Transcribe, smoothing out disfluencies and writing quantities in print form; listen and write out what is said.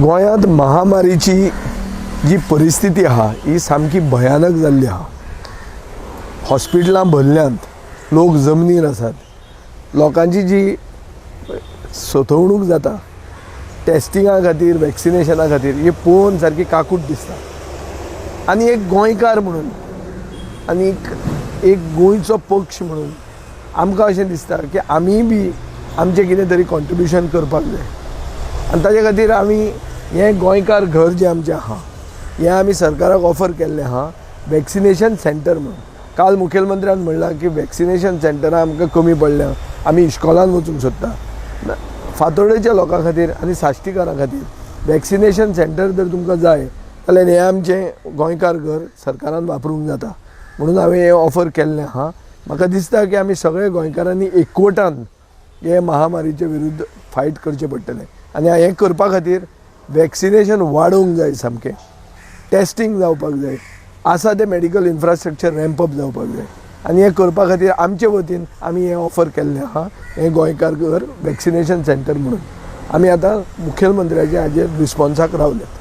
गोंयांत महामारीची जी परिस्थिती आहा ही सामकी भयानक जाल्ली आहा. हॉस्पिटलां भरल्यांत, लोक जमनीर आसात, लोकांची जी सतवणूक जाता टेस्टिंगा खातीर, वॅक्सिनेशना खातीर, ही पळोवन सारकी काकूट दिसता. आनी एक गोंयकार म्हणून आनी एक गोंयचो पक्ष म्हणून आमकां अशें दिसता की आमीय बी आमचें कितें तरी कॉन्ट्रिब्युशन करपाक जाय. आनी ताजे खातीर आमी हें गोंयकार घर जें आमचें आहा हें आमी सरकाराक ऑफर केल्लें आहा वॅक्सिनेशन सेंटर म्हणून. काल मुखेलमंत्र्यान म्हणलां की वॅक्सिनेशन सेंटरां आमकां कमी पडल्या, आमी इश्कोलान वचूंक सोदता. फातोर्डेच्या लोकां खातीर आनी साश्टीकारां खातीर वॅक्सिनेशन सेंटर जर तुमकां जाय जाल्यार हें आमचें गोंयकार घर सरकारान वापरूंक जाता म्हणून हांवें हें ऑफर केल्लें आहा. म्हाका दिसता की आमी सगळे गोंयकारांनी एकवटान हे महामारीचे विरुद्ध फायट करचें पडटलें. आनी हें करपा खातीर वॅक्सिनेशन वाडोवंक जाय, सामकें टेस्टींग जावपाक जाय, आसा तें मेडिकल इन्फ्रास्ट्रक्चर रॅम्प अप जावपाक जाय. आनी हें करपा खातीर आमचे वतीन आमी हें ऑफर केल्लें आहा, हें गोंयकार घर वॅक्सिनेशन सेंटर म्हणून. आमी आतां मुखेलमंत्र्याच्या हाजेर रिस्पोन्साक रावल्यात.